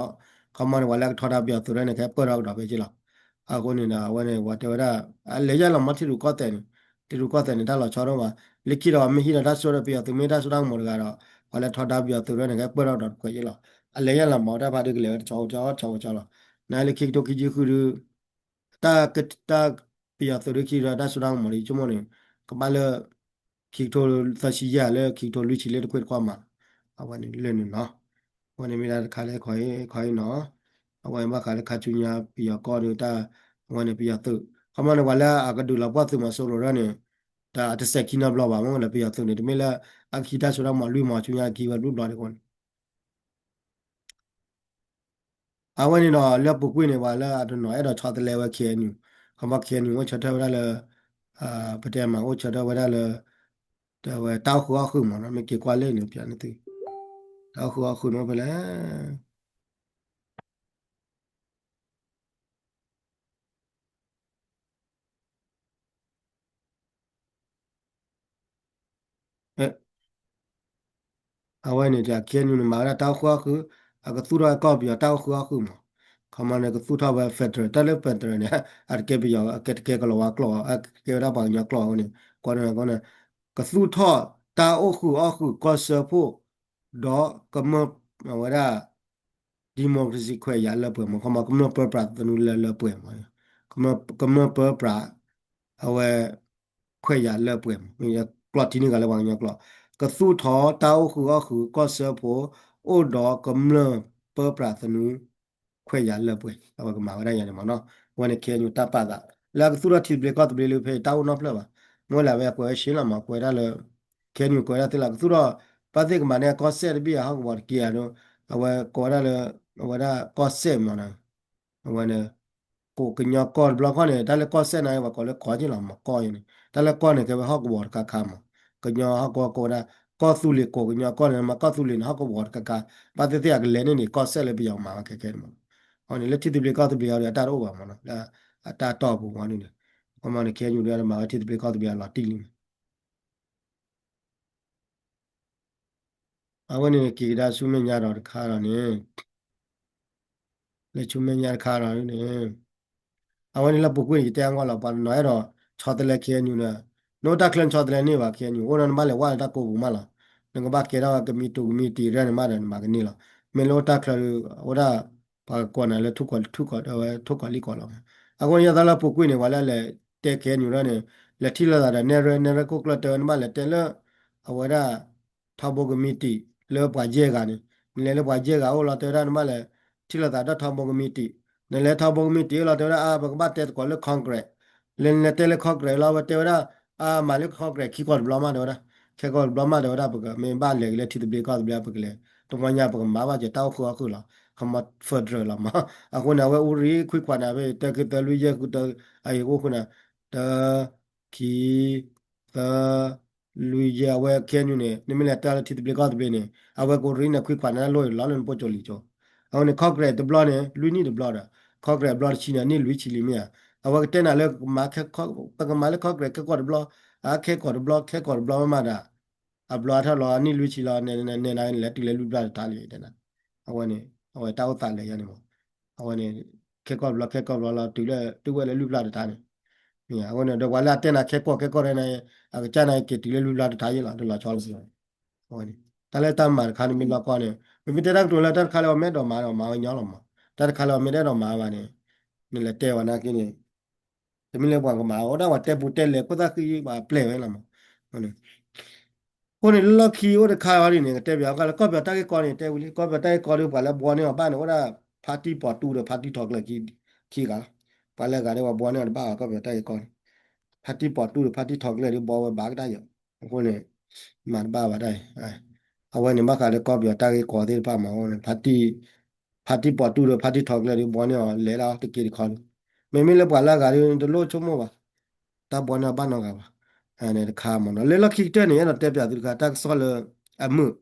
ခီမီန့ၣ် ပှၤလၢအကထီဒါပယီၤသုးရဲၣ်န့ၣ် ကဟဲပၢၢ်ထီၣ်ကဒီးဖဲက့လီၤ. အဃိန့ၣ်ဒီး အဝဲန့ၣ် ပှၤတဲဝဲဒၣ် အလဲၤယၢ်လီၤမးထံရူၢ်ကီၢ်သဲးန့ၣ် ထံရူၢ်ကီၢ်သဲးန့ၣ် တၢ်လီၤဆီဒိၣ်မး လၢခံဒီးမ့ၢ်ဟံးဒီးတၢ်စိဒီး ပယီၤသုးမ့ၢ်တၢ်စိတၢ်ကမီၤတဂၤဒီး ပှၤလၢထီဒါပယီၤသုးရဲၣ်န့ၣ် ကဟဲပၢၢ်ထီၣ်ကဒီးတကွဲးက့လီၤ. အလဲၤယၢ်လီၤမးတၢ်ဖါဒုကလဲၤဝဲတဆီတဆီတဆီတဆီလီၤ. နလၢခံကထိခံဆံဃုဒု တၢ် တၢ် ပယီၤသုးဒုခံဒီးတၢ်စိတၢ်ကမီၤလၢယဆိကမိၣ်န့ၣ် ကဘၣ်လၢ ခံကထိသၢဆံယဲၢ်လၢခံကထိလွံၢ်ဆံလၢတကွ့ၢ်တကွၢ်မး အဝဲန့ၣ်လၢန့ၣ်နီၤ. အဝဲန့ၣ်မ့ၢ်ဒၣ်တခါလၢခီအံၤခီအံၤနီၤ. အဝဲဘၣ်ဃးလၢခါဆူညါပယီၤကီၢ်ဒီးတၢ် အဝဲန့ၣ်ပယီၤသုး ခီမီန့ၣ် ပှၤလၢအကဒုးလီၤပှီၢ်သုးမီၤစိရိၤရဲၣ်န့ၣ် တၢ်တစဲးခံနီတဘျီဘၣ် မ့ၢ်လၢပယီၤသုးန့ၣ် တမ့ၢ်လၢ အကဟံးတၢ်စိတၢ်ကမီၤလွံၢ်မီၤဆူညါကဟံးဝဲဘျုးဘျီဒံးအဃိန့ၣ် အဝဲန့ၣ်ဒီး လၢပူၤကွံာ်န့ၣ် ပှၤလၢအတနီၤအဲၣ်ဒိးဆီတလဲဝဲ ခ့အဲၣ်ယူၣ် ခီမီ ခ့အဲၣ်ယူၣ် အိၣ်ဆၢထၢၣ်ဝဲဒၣ်လၢ ပတဲမး အိၣ်ဆၢထၢၣ်ဝဲဒၣ်လၢ တဝဲတၢ်အိၣ်ဃုာ်အီၣ်ဃုာ်မးနီၤ မ့ၢ်က့ၤကွၢ်လၢန့ၣ် ပျးန့ၣ်သု တၢ်အိၣ်ဃုာ်အီၣ်ဃုာ်န့ၣ်အိၣ်ဖဲလဲၣ် အဝဲန့ၣ် ခ့အဲၣ်ယူၣ်န့ၣ် မၤဝဲဒၣ်တၢ်အိၣ်ဃုာ်အီၣ်ဃုာ် အကသူၣ်ထီၣ်ကီၢ်ပယီၤတၢ်အိၣ်ဃုာ်အီၣ်ဃုာ်မး ခီမီန့ၣ် ကသူၣ်ထီၣ်ဝဲ federal တၢ်လၢ federal န့ၣ် အတကဲပယီၤ အကဲတကဲကလီၤဝါကျိာ် အကဲဝဲဒၣ်ပှၤကညီကျိာ်အဃိန့ၣ် ကွၢ်န့ၣ် ကသူၣ်ထီၣ်တၢ်အိၣ်ဃုာ်အီၣ်ဃုာ်ကီၢ်စၢဖှိၣ် ဒီးကမၢဝဲဒၣ် democracy ခွဲးယာ်လၢပှဲၤမး, ခီမး ကမျၢၢ်ပၢပြးသနူလၢလၢပှဲၤမး, ကမျၢၢ်ပၢပြး အဝဲ ခွဲးယာ်လၢပှဲၤမး, ကျိးထံန့ၢ်ဂၤလၢပှၤကညီကျိာ်, ကသူၣ်ထီၣ်တၢ်အိၣ်ဃုာ်အီၣ်ဃုာ်ကီၢ်စၢဖှိၣ် အိၣ်ဒီးကမျၢၢ်ပၢပြးသနူ ခွဲးယာ်လၢပှဲၤ, အဝဲကမၤဝဲဒၣ်ယၤန့ၣ်မးနီၤ, အဝဲန့ၣ် ခဲအံၤတၢ်ပာ်သး လၢအကသူၣ်ထီၣ်ထံသဘျ့ကီၢ်သဘျ့လၢဖဲအံၤတၢ်အိၣ်နီတဖျၢၣ်ဘၣ်, မ့ၢ်လၢအဝဲအကွဲးဝဲရှဲလီၤမး, ကွဲးဒၣ်လၢ ခဲအံၤကွဲးဒၣ်သ့လီၤ, ကသူၣ်ထီၣ် ဘၣ်သ့ၣ်ကမၤန့ၢ်ကီၢ်စဲၣ်တဘ့ၣ်အဟီၣ်ကဝီၤတက့ၢ်ဧါ, အဝဲကိးဝဲဒၣ်လၢ အဝဲဒၣ်ကီၢ်စဲၣ်မးနီၤ, အဝဲန့ၣ် ကိးကညီကီၢ်တဘျီခီန့ၣ် တၢ်လၢကီၢ်စဲၣ်န့ၣ် ပှၤကိးလၢကီၢ်က့ၢ်လီၤမး, ကီၢ်အံၤန့ၣ် တၢ်လၢကီၢ်န့ၣ် ကဲဝဲဟီၣ်ကဝီၤတခါခါမး, ကညီဟီၣ်ကဝီၤကိးဝဲဒၣ် ကီၢ်သူလ့ၤ, ကိးကညီကီၢ်န့ၣ် မ့ၢ်ကီၢ်သူလ့ၤန့ၣ် ဟီၣ်ကဝီၤတခါခါ, ဘၣ်သ့ၣ်သ့ၣ်အကလဲၤန့ၣ်န့ၣ် ကီၢ်စဲၣ်လၢပယီၤမၤဝဲခဲခဲန့ၣ်မး, အဝဲန့ၣ် လၢထံသဘျ့ကီၢ်သဘျ့အံၤဒီး အတၢ်တအိၣ်ဘၣ်မးနီၤ, လၢအတၢ်တီၢ်ပူၤဝဲန့ၣ်န့ၣ်, ခီမးန့ၣ် ခဲအံၤဒုးမၤဝဲထံသဘျ့ကီၢ်သဘျ့အလီၤတံၢ်လံန့ၣ် အဝဲန့ၣ်က့ၤကဒါဆူမဲာ်ညါဒီးတခါဒီးန့ၣ်, လၢဆူမဲာ်ညါတခါဒီးန့ၣ်, အဝဲန့ၣ်လၢပူၤကွံာ်န့ၣ် ယတဲအါဂီၢ်လီၤ, ပှၤတနီၤအဲၣ်ဒိးဆီတလဲ ခဲအံၤန့ၣ်, နအိၣ်တၢ်ချၢနဆီတလဲန့ၢ်ဘၣ် ခဲအံၤန့ၣ်, အိၣ်ဒီးနဘၣ်လဲၤဝဲလၢတၢ်ကိးပူၤမးလီၤ, နကဘၣ်ကဲထီၣ်ကမံၤတူၤကမံၤတံၤရဲၣ်န့ၣ်မးဒီးနမၤကန့ၢ်လီၤ, မ့ၢ်လၢအိၣ်တၢ်ချၢဒီး အဝဲဒၣ် ပှၤကကိးနၤလၢထူၣ်ကီၢ်လံၢ်ကီၢ်လီၤ, အဃိန့ၣ်ယသးလၢပူၤကွံာ်န့ၣ် ပှၤလၢလဲၤတဲ ခဲအံၤန့ၣ်ဒီးန့ၣ်, လဲၤထံၣ်လိာ်သးဒီးနဲၣ်ရဲၣ်, နဲၣ်ရဲၣ်ခိၣ်ကျၢၢ်တဲဝဲနဘၣ်လဲၤတဲလၢ အဝဲဒၣ် ထီဘိကမံၤတံၤ လၢပှၤယဲၢ်ဂၤန့ၣ်, နလဲၤလၢပှၤယဲၢ်ဂၤအိၣ်လီၤ တဲဝဲဒၣ်နဘၣ်လဲၤ ထံၣ်လိာ်သးဒီးထီဘိကမံၤတံၤ, နလဲၤထီဘိကမံၤတံၤအိၣ်လီၤ တဲဝဲဒၣ် အါ ပကဘၣ်တဲသကိးလၢ Congress, လဲၤနလဲၤတဲလၢ Congress လီၤ ဝဲတဲဝဲဒၣ် အါ မၤလၢ Congress ခံကီၢ်တဘျီမး တဲဝဲဒၣ်, ခဲကီၢ်တဘျီမး တဲဝဲဒၣ် ပကမ့ၢ်ဘၣ်လဲၤက့ၤလၢထံသဘျ့ကီၢ်သဘျ့ ပကလဲၤ တမီညါ ပကမၤဘၣ်က့ၤတၢ်အိၣ်ဃုာ်အီၣ်ဃုာ်လီၤ, ခီမီ federal လီၤမး, အဃိန့ၣ် အဝဲအူရံခွံခွါန့ၣ် ဖဲတၢခံသၢလွံၢ်ယဲၢ်ဃုတၢ အအံၤအိၣ်ဃုာ်န့ၣ် တၢ ခံ သၢ လွံၢ်ယဲၢ် အဝဲ ခဲအံၤန့ၣ် နမ့ၢ်လဲၤတၢ်လၢထံသဘျ့ကီၢ်သဘျ့န့ၣ် အဝဲကအိၣ်ရံန့ၣ် ခွံခွါန့ၣ် လီၤလၢနပိကၠိလံၤကၠိ, အဝဲန့ၣ် Congress တဘျီန့ၣ် လွံၢ်နံၣ်တဘျီဒီး Congress အဘျီတဆံန့ၣ် အနံၣ်လွံၢ်ဆံလံမ့ၢ်ဧါ, အဝဲကတဲနၤလၢ ပကမၤလၢ Congress ခဲကီၢ်တဘျီ, အခဲကီၢ်တဘျီ ခဲကီၢ်တဘျီမးမးဒီး အဘျီအထီၣ်လီၤ အနံၣ်လွံၢ်ဆံလီၤ နဲနၤလဲၤတုၤလၢလွံၢ်ဘျီတထါလံ တဲနၤ, အဝဲန့ၣ် အဝဲတၢ်အိၣ်သးလဲၤယါန့ၣ်မး, အဝဲန့ၣ် ခဲကီၢ်တဘျီ ခဲကီၢ်တဘျီလီၤ တုၤလၢ တုၤဝဲလၢလွံၢ်ဘျီတထါန့ၣ်, အဝဲန့ၣ် ဒီးပှၤလၢအတဲနၤခဲကီၢ်ခဲကီၢ်တခါန့ၣ် အကစၢ်န့ၣ်က့ၤတုၤလၢလွံၢ်ဘျီတထါယဲၢ်လီၤ တလီၤဆီလီၤ, အဝဲန့ၣ် တၢ်လၢတၢ်မၤတခါန့ၣ်မ့ၢ်လီၢ်ကီၢ်န့ၣ် မ့မ့ၢ်တဲတၢ်ကတိၤလၢတၢ်တခါလၢအမ့ၢ်အဲၣ်ဒိးမၤဒီးမၤဝဲညီလီၤမး, တၢ်တခါလၢအမ့ၢ်တအဲၣ်ဒိးမၤဘၣ်န့ၣ် နလဲၤတဲဝဲနာ်က့န့ၣ် တမ့ၢ်လၢပှၤကမၤ အိၣ်ဒၣ်ပှၤတဲပူၤတဲလဲၤခိၣ်သၣ်ဃံ ပှၤပျဲၢ်ဝဲလီၤမး, အဃိန့ၣ် လၢလီၢ်ခံအိၣ်တခါဝဲဒ်န့ၣ် ကတဲပၠးအီၤလၢကီၢ်ပယီၤတၢ်ဂ့ၢ်ကီန့ၣ် တဲဝံၤလံ ကီၢ်ပယီၤတၢ်ဂ့ၢ်ကီဒီး ပှၤလၢဘှီန့ၢ်အီၤဘၣ်န့ၣ် အိၣ်ဒၣ် ဖါတံၢ်ပီၤတူဒီးဖါတံၢ်ထီကျၢၢ်ခံဂၤလီၤ, ပှၤလၢအဂၤဒီးပှၤဘှီန့ၢ်အီၤတဘၣ်ဘၣ် ကီၢ်ပယီၤတၢ်ဂ့ၢ်ကီန့ၣ်, ဖါတံၢ်ပီၤတူဒီးဖါတံၢ်ထီကျၢၢ်ဒီးဘှီဝဲဘၣ်ကဒါယီၤ, အဃိန့ၣ် မၤတဘၣ်ဘၣ်တၢ်အံၤ, အဝဲန့ၣ်ဘၣ်ဃးလၢကီၢ်ပယီၤတၢ်ဂ့ၢ်ကီသ့ၣ်တဖၣ်မး အဃိန့ၣ် ဖါတံၢ်ပီၤတူဒီးဖါတံၢ်ထီကျၢၢ်ဒီးဘှီန့ၢ်အီၤလဲၤလၢတက့ၢ်တခီလီၤ, မ့မ့ၢ်လၢပှၤလၢအဂၤဒီး တလိၣ်ဆိကမိၣ်ဘၣ်, တၢ်ဘှီန့ၢ်အီၤဘၣ်နီတဂၤဘၣ်, တခါမးနီၤ လၢလီၢ်ခံကတၢၢ်န့ၣ် အဲၣ်ဒိးတဲပၠးသုတခါ တၢ်ကစီၣ်လၢအမုာ်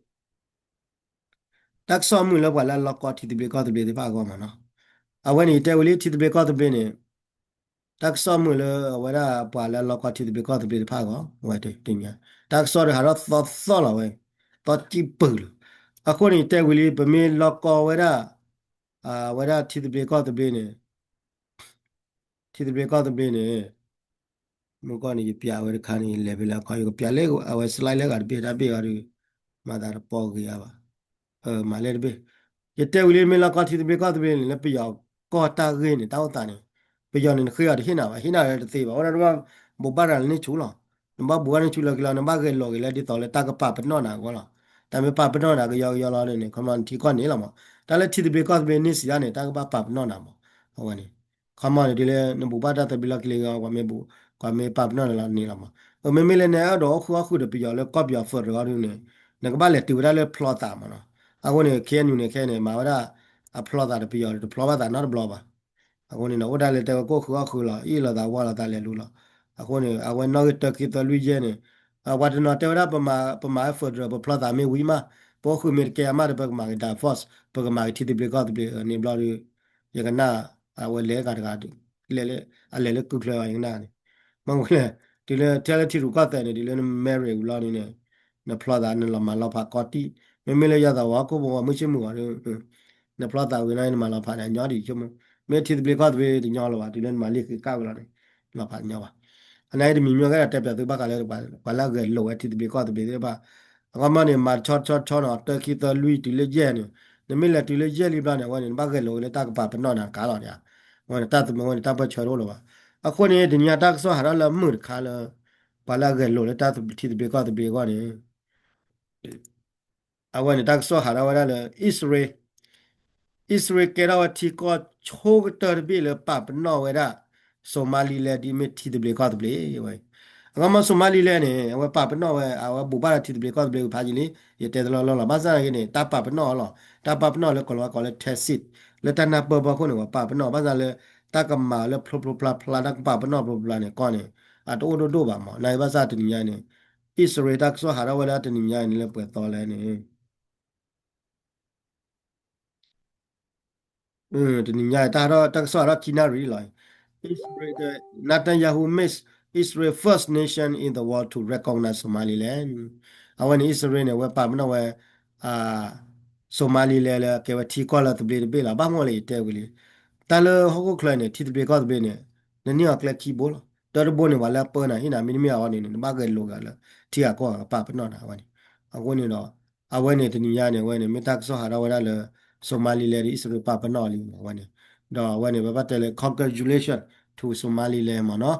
တၢ်ကစီၣ်အမုာ်လၢပှၤလၢအလီၢ်ကီထံသဘျ့ကီၢ်သဘျ့သ့ၣ်တဖၣ်အဂီၢ်မးနီၤ, အဝဲန့ၣ် ယတဲဝံၤလံထံသဘျ့ကီၢ်သဘျ့န့ၣ်, တၢ်ကစီၣ်မုာ်လၢအဝဲဒၣ်ပှၤလၢအလီၢ်ကီထံသဘျ့ကီၢ်သဘျ့တဖၣ်အဂီၢ်, ဝဲတညါ, တၢ်ကစီၣ်တဟးထီၣ်သီသီလီၤဝဲ, သီကံၣ်ပၢၢ်လီၤ, အဃိန့ၣ် ယတဲဝံၤလံ ပမ့ၢ်လီၢ်ကီဝဲဒၣ် အဝဲဒၣ်ထံသဘျ့ကီၢ်သဘျ့န့ၣ် ထံသဘျ့ကီၢ်သဘျ့န့ၣ်, မုၢ်ကီၢ်န့ၣ် ယပျးဝဲတခါန့ၣ် ယလဲၤဖဲလဲၣ်အခီ ယကပျးလၢအဝဲ slide လၢဂၤတဘ့ၣ်တၢ်ဘ့ၣ်အီၤဒီး, မၤသးတပီဂ့ၤအါဘၣ်, မၤလၢတဘ့ၣ်, ယတဲဝံၤလံမ့ၢ်လီၢ်ကီထံသဘျ့ကီၢ်သဘျ့န့ၣ် လၢပယီၤကီၢ်တၢ်ဂ့ၢ်န့ၣ် တၢ်အိၣ်သးန့ၣ်, ပယီၤန့ၣ် နဃ့အီၤတဟ့ၣ်နၤဘၣ် ဟ့ၣ်နၤတသ့ဘၣ် အိၣ်ဒၣ်တဘၣ်, ဘိးဘၣ်ရၤလၢန့ၣ်ဆူၣ်လီၤ, နဘၣ်ဘိးဘၣ်န့ၣ်ဆူၣ်လၢခံလီၤ နဘၣ်ဂဲၤလိာ်က့ၤလၢဒ်သိးလၢတၢ်ကပာ်ပနီၣ်နၤအဂီၢ်လီၤ, တၢ်မ့ၢ်ပာ်ပနီၣ်နၤကယီကယီလီၤန့ၣ် ခီမီနထံကီၢ်န့ၣ်လီၤမး, တၢ်လၢထံသဘျ့ကီၢ်သဘျ့န့ၣ်စံးဒ်န့ၣ် တၢ်ကဘၣ်ပာ်ပနီၣ်နၤမး, အဝဲန့ၣ် ခီမီန့ၣ် တုၤလၢနဘူၣ်ဘၣ်တၢ်သဘျ့လီၢ်ခံလၢဂီၤ ပှၤမ့ၢ်ပာ်ပနီၣ်နၤလီၤန့ၣ်လီၤမး, မ့မ့ၢ်လၢနအဲၣ်ဒိးအိၣ်ဃုာ်အီၣ်ဃုာ်ဒီးပယီၤလၢကီၢ်ပယီၤ federal ဒ်န့ၣ်, နကဘၣ်လဲၤတုၤဝဲဒၣ်လၢဖျီသးမးနီၤ, အဃိန့ၣ် KNU န့ၣ် ခဲအံၤန့ၣ် မၤဝဲဒၣ် အဖျီသးဒီးပယီၤဒီး တဖျီဘၣ်သးနီတဘျီဘၣ်, အဃိန့ၣ် အိၣ်ဒၣ်လၢတဲဝဲကအိၣ်ဃုာ်အီၣ်ဃုာ်လီၤ အ့ၣ်လိာ်သးဝါလိာ်သးလဲၤလူလီၤ, အဃိန့ၣ် အဝဲနီၣ်ဂံၢ်တၢခံသၢလွံၢ်ယဲၢ်န့ၣ်, ပှၤတနီၤတဲဝဲဒၣ် ပမၤ federal ပဖျီသးမ့ၢ်ဝံၤမး, ပအိၣ်ဃုာ်မ့ၢ်တကဲအမးဒီး ပကမၤက့ၤ divorce ပကမၤက့ၤထံသဘျ့ကီၢ်သဘျ့န့ၣ်ဘျီဒီး, ယကနၣ် အဝဲလဲၤဂၤတဂၤ, လဲၤလၢ အလဲၤလၢကုၢ်ချၢအီၤယကနၣ်န့ၣ်, မ့ၢ်ဝဲလဲၣ်, တုၤလၢထဲလၢထံရူၢ်ကီၢ်သဲးန့ၣ် တုၤလၢန married ဝံၤလီၤန့ၣ်န့ၣ်, နဖျီသးနလီၤမၤလီၤဖးကီတံၢ်, မ့မ့ၢ်လၢယသးဝဲကိၣ်ဘိဝဲမုၢ်ဆ့ၣ်မုၢ်ဂီၤဒီး, နဖျီသးဝံၤန့ၣ် နမၤလီၤဖးန့ၣ် အညီဒံးဆိကမိၣ်, မ့ၢ်ထံသဘျ့ကီၢ်သဘျ့တညီလၢၤဘၣ် တုၤလၢနမၤလံာ်ဃ့ကၣ်ဝံၤလီၤန့ၣ်, လီၤဖးတညီဘၣ်, အနာ်အံၤတမံၤမ့ၢ်ကဲဒၣ်တဲပၠးသုဘၣ်ဃးလၢ ပှၤလၢအဂဲၤလိာ်ဝဲထံသဘျ့ကီၢ်သဘျ့သ့ၣ်တဖၣ်, အခီမီန့ၣ် မၤတဆီတဆီဆီနီၤ တၢခံသၢလွံၢ်တုၤလၢယဲၢ်န့ၣ်, နမ့ၢ်လဲၤတုၤလၢယဲၢ်လံဘျီန့ၣ် အဝဲန့ၣ် နဘၣ်ဂဲၤလိာ်က့ၤလၢတၢ်ကပာ်ပနီၣ်နၤတကးလီၤန့ၣ်, အဝဲန့ၣ် တၢ်သမၢဝဲန့ၣ် တၢ်ပၢၢ်ဆၢတအိၣ်လၢၤဘၣ်. အဃိန့ၣ် တနံၤညါတၢ်ကစီၣ်ဟးထီၣ်လၢမုာ်တခါလၢ ပှၤလၢအဂဲၤလိာ်လၢတၢ်ထံသဘျ့ကီၢ်သဘျ့အဂီၢ်န့ၣ် အဝဲန့ၣ် တၢ်ကစီၣ်ဟးထီၣ်ဝဲဒၣ်လၢ အံၣ်စရ့လ်, အံၣ်စရ့လ်ကဲထီၣ်ဝဲထံကီၢ်ဆိကတၢၢ်တဘ့ၣ်လၢပာ်ပနီၣ်ဝဲဒၣ် Somaliland ဒ်မ့ၢ်ထံသဘျ့ကီၢ်သဘျ့ဝဲ. အဂီၢ်မ့ၢ် Somaliland န့ၣ် အဝဲပာ်ပနီၣ်ဝဲ အဝဲဘူးဘၣ်ဒီးထံသဘျ့ကီၢ်သဘျ့ဝံၤဖးယံာ်လံ, ယတဲတလီၢ်လီၢ်လီၤ. ဘၣ်ဆၣ်သနာ်က့န့ၣ် တၢ်ပာ်ပနီၣ်အီၤလီၤ. တၢ်ပာ်ပနီၣ်လၢကီၢ်လီၤဝဲကိးလၢ tacit လၢတၢ်နၢ်ပၢၢ်ဖီခိၣ်န့ၣ် ပှၤပာ်ပနီၣ် ဘၣ်ဆၣ်လၢ တၢ်ကမၤလၢဖျိဖျိဖျါဖျါ တၢ်ကပာ်ပနီၣ်ဖျိဖျါန့ၣ် ကီၢ်န့ၣ် အတအိၣ်ဒိၣ်ဒိၣ်ဘၣ်မး. နာ်က့ဘၣ်ဆၣ်တနံၤညါန့ၣ် အံၣ်စရ့လ်တၢ်ကစီၣ်ဟးထီၣ်ဝဲဒၣ်တနံၤညါန့ၣ်လၢပှဲၤသီလဲၣ်န့ၣ် တနံၤညါတၢ်ဟးထီၣ် တၢ်ကစီၣ်ဟးထီၣ်ခံနၣ်ရံၣ်လီၤ. အံၣ်စရ့လ် Netanyahu makes Israel first nation in the world to recognize Somaliland. အဝဲန့ၣ် အံၣ်စရ့လ်န့ၣ် အဝဲပာ်ပနီၣ်ဝဲ Somaliland လၢကဲဝဲထံကီၢ်လၢသဘျ့တဘ့ၣ်လီၤ. ဘၣ်မနုၤလဲၣ်ယတဲဝံၤလံ တၢ်လၢဟီၣ်ခိၣ်ချၢန့ၣ် ထံသဘျ့ကီၢ်သဘျ့န့ၣ် နန့ၢ်အီၤကျဲခံဘိလီၤ. တၢတဘိန့ၣ် ပှၤလၢအပၢနၤဟ့ၣ်နၤ မ့တမ့ၢ်အီၤန့ၣ် နဘၣ်ဂဲၤလိာ်ဂၤလၢထံဂၤကီၢ်ဂၤကပာ်ပနီၣ်နၤအဝဲန့ၣ်. အဃိန့ၣ်ဒီး အဝဲန့ၣ်တနံၤညါန့ၣ် အဝဲန့ၣ် မ့ၢ်တၢ်ကစီၣ်ဟးထီၣ်ဝဲဒၣ်လၢ Somaliland ဒီးအံၣ်စရ့လ်ပာ်ပနီၣ်လံအဝဲန့ၣ်. ဒီးအဝဲန့ၣ် ပဘၣ်တဲလၢ congratulation to Somaliland မ့ၢ်နီၤ.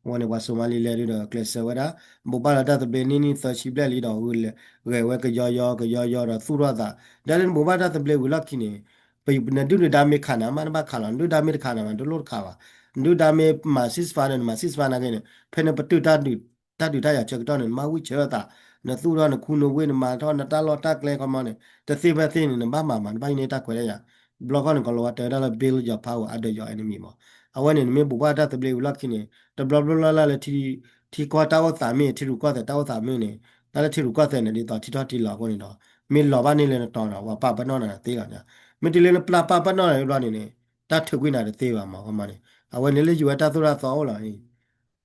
အဝဲန့ၣ် ပှၤ Somaliland ဒုဒီးကျဲးစၢးဝဲဒၣ် ဘူးဘၣ်လၢတၢ်သဘျ့နံၣ်နံၣ်သၢဆံဘျဲၣ်လံဒီး ဂဲၤဝဲကယီယီကယီယီဒီးသူၣ်ထီၣ်သး ဒီးလၢနဘူးဘၣ်တၢ်သဘျ့ဝံၤလီၢ်ခံန့ၣ် နဒုၣ်နဒါမ့ၢ်ခးနၤမး နဘၣ်ခးလီၤ. နဒုၣ်ဒါမ့ၢ်တခးနၤမး တလိၣ်တခးဘၣ်. နဒုၣ်ဒါမ့ၢ်မၤ ceasefire န့ၣ် နမၤ ceasefire နာ်က့န့ၣ် ဖဲန့ၣ်ပတုာ် တၢ်ဒုးတၢ်ယၤဆၢကတီၢ်န့ၣ် နဘၣ်ဝံၣ်ဆၢသး နသူၣ်ထီၣ်နခူနဝ့ၢ် နမၤထီၣ်နတၢ်လီၢ်တၢ်ကျဲခီမီန့ၣ် တသ့ဖဲသ့န့ၣ် နဘၣ်မၤမး နဘၣ်ဟံးန့ၢ်တၢ်ခွဲးတၢ်ယာ်. ဘျီခီန့ၣ် ကီၤလၤဝါတဲဝဲဒၣ်လၢ build your power under your enemy မး. အဝဲန့ၣ် နမ့ၢ်ဘူးဘၣ်တၢ်သဘျ့ဝံၤလီၢ်ခံန့ၣ် တဘျီဘျီလၢ်လၢ်လၢ ထံကီၢ်တၢ်အိၣ်သးမ့ၢ် ထံရူၢ်ကီၢ်သဲးတၢ်အိၣ်သးမ့ၢ်န့ၣ် တၢ်လၢထံရူၢ်ကီၢ်သဲးန့ၣ် ဒ်သိးထံထီၣ်ထံလီၤအဃိန့ၣ်ဒီး မ့ၢ်လီၤဘၣ်န့ၢ်လၢနတီၤဒီး ပှၤပာ်ပနီၣ်နၤတသ့လီၤ. မ့ၢ်တုၤလၢနပျၢ်ပာ်ပနီၣ်နၤဘျီန့ၣ်န့ၣ် တၢ်ထုးကွံာ်နၤတသ့ဘၣ်မး ခီမီန့ၣ်. အဝဲန့ၣ်လၢ ယူၢ်အဲၣ် တၢ်သိၣ်တၢ်သီအိၣ်လီ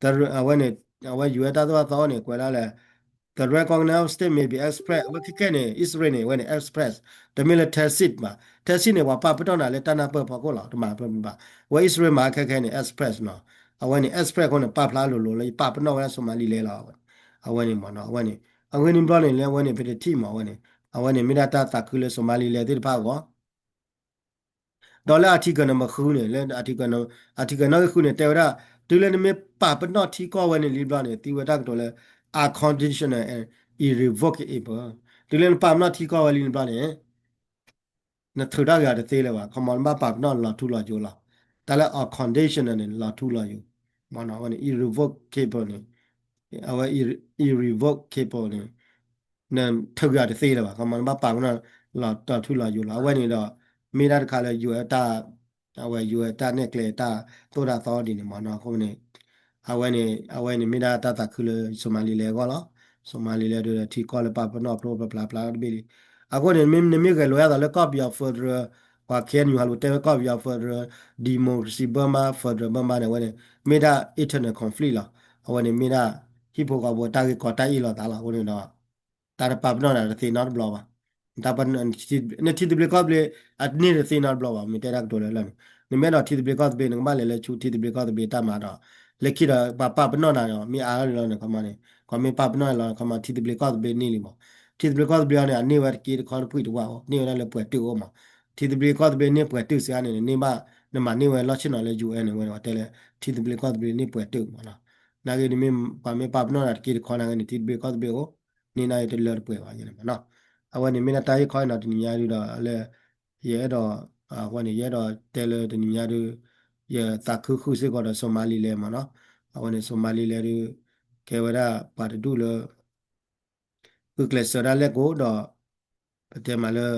ၤ. အဝဲန့ၣ် အဝဲ ယူၢ်အဲၣ် တၢ်သိၣ်တၢ်သီအိၣ်န့ၣ် ကွဲးဒၣ်လၢ the recognition of state may be expressed အဝဲခဲခဲန့ၣ် အံၣ်စရ့လ်န့ၣ် အဝဲန့ၣ် express တမ့ၢ်လၢ tacit ဘၣ်. tacit န့ၣ် ပှၤပာ်ပနီၣ်နၤလၢတၢ်နၢ်ပၢၢ်ဖီခိၣ်လီၤ တမၤပၢၢ်ဘၣ်. အဝဲအံၣ်စရ့လ်မၤခဲခဲန့ၣ် express နီၤ. အဝဲန့ၣ် express အဃိန့ၣ် ပာ်ဖျါလိၤလိၤလၢယပာ်ပနီၣ်ဝဲဒၣ် Somaliland လီၤ. အဝဲန့ၣ်မ့ၢ်နီၤ အဝဲန့ၣ် အဝဲန့ၣ်ဘျီန့ၣ်လၢအဝဲန့ၣ် ပတထံၣ်မး အဝဲန့ၣ် အဝဲန့ၣ်မ့ၢ်ဒၣ်တၢ်သးခုလၢ Somaliland သ့ၣ်တဖၣ်အဂီၢ် ဒီးလၢ article နံပါတ်ဃုန့ၣ် လၢ article နီၣ်ဂံၢ်ဃုန့ၣ် တဲဝဲဒၣ် တုၤလၢနမ့ၢ်ပာ်ပနီၣ်ထံကီၢ်ဝဲန့ၣ်လံဘျီန့ၣ် သံဝဲတၢ်ကတိၤလၢ unconditional and irrevocable တုၤလၢနပာ်ပနီၣ်ထံကီၢ်ဝဲလံဘျီန့ၣ် နထုးထီၣ်က့ၤအီၤတသ့လၢၤဘၣ် ခီမီ နဘၣ်ပာ်ပနီၣ်လီၤထူလီၤယိာ်လီၤ. တၢ်လၢ unconditional န့ၣ် လီၤထူလီၤယိာ် မ့ၢ်နီၤ အဝဲန့ၣ် irrevocable န့ၣ် အဝဲ irrevocable န့ၣ် နထုးက့ၤအီၤတသ့လၢၤဘၣ် ခီမီ နဘၣ်ပာ်ပနီၣ်လီၤထူလီၤယိာ်လီၤ. အဝဲန့ၣ်ဒီး မ့ၢ်ဒၣ်တခါလၢ ယူၢ်အဲၣ် တၢ် အဝဲ ယူၢ်အဲၣ် တၢ်နဲၣ်ကျဲတၢ်သိၣ်တၢ်သီဒ်န့ၣ်မ့ၢ်နီၤ အဃိန့ၣ် အဝဲန့ၣ် အဝဲန့ၣ်မ့ၢ်ဒၣ်တၢ်သးခုလၢ Somaliland အဂီၢ်လီၤ. Somaliland ဒီးထံကီၢ်လၢပာ်ပနီၣ်ဖျိဖျါဖျါတဘ့ၣ်လံ. အဃိန့ၣ် နမ့ၢ်ဂဲၤလိာ်အသးလၢကီၢ်ပယီၤ federal ပှၤ K N U ဟးလူၤတဲဝဲကီၢ်ပယီၤ federal democracy Burma federal Burma န့ၣ် အဝဲန့ၣ် မ့ၢ်ဒၣ် internal conflict လီၤ. အဝဲန့ၣ်မ့ၢ်ဒၣ် ဟံၣ်ဖိဃီဖိတၢ်ဂ့ၢ်ကီတၢ်အ့ၣ်လိာ်သးလီၤ. အဃိန့ၣ်ဒီး တၢ်တပာ်ပနီၣ်နၤတသ့နီတဘျီဘၣ်. နထံသဘျ့ကီၢ်သဘျ့ အန့ၢ်တသ့နီတဘျီဘၣ် မ့ၢ်တဲတၢ်ကတိၤလၢလၢ်န့ၣ် နမ့ၢ်အဲၣ်ဒိးထံသဘျ့ကီၢ်သဘျ့ နကဘၣ်လဲၤလၢဆူထံသဘျ့ကီၢ်သဘျ့တၢ်မၤဒီး လၢခံဒီးပှၤပာ်ပနီၣ်နၤဒီး မ့ၢ်အါထီၣ်န့ၣ်လီၤန့ၣ် ခီမီန့ၣ် ခီမ့ၢ်ပာ်ပနီၣ်လီၤ ခီမီ ထံသဘျ့ကီၢ်သဘျ့န့ၢ်လံမး. ထံသဘျ့ကီၢ်သဘျ့အီၤန့ၣ် အန့ၢ်ဝဲတက့တခီတဖှံၣ်တဝၣ်အီၤ န့ၢ်ဝဲဒၣ်လၢပှဲၤတုာ်အိၣ်မး. ထံသဘျ့ကီၢ်သဘျ့န့ၢ်ပှဲၤတုာ်စှၤန့ၣ် နန့ၢ်ဘၣ် နမၤန့ၢ်ဝဲလီၢ်ဆ့ၣ်နီၤလၢ ယူၢ်အဲၣ် န့ၣ် ဝဲန့ၣ်ပှၤတဲလၢ ထံသဘျ့ကီၢ်သဘျ့န့ၢ်ပှဲၤတုာ်မးနီၤ. နာ်ဂ့ၤန့ၣ်မ့ၢ်ပှၤမ့ၢ်ပာ်ပနီၣ်နၤတက့တခီနာ်ဂ့ၤန့ၣ် ထံသဘျ့ကီၢ်သဘျ့အိၣ် န့ၢ်နာ်ဂ့ၤတလၢတပှဲၤဘၣ်ယဲန့ၣ်မးနီၤ. အဝဲန့ၣ်မ့ၢ်ဒၣ်တၢ်ဂ့ၢ်ခီအံၤနီၤ တနံၤညါဒုဒီးလၢ ယအဲၣ်ဒိး အဝဲန့ၣ် ယအဲၣ်ဒိးတဲလၢတနံၤညါဒု ယသးခုဃုာ်စ့ၢ်ကီးဒီး Somaliland မးနီၤ. အဝဲန့ၣ် Somaliland ဒု ကဲဝဲဒၣ်ပှၤတဒူၣ်လၢ ဂုာ်ကျဲးစၢးဒၣ်လဲာ်ကိးဒီး ပတဲမးလၢ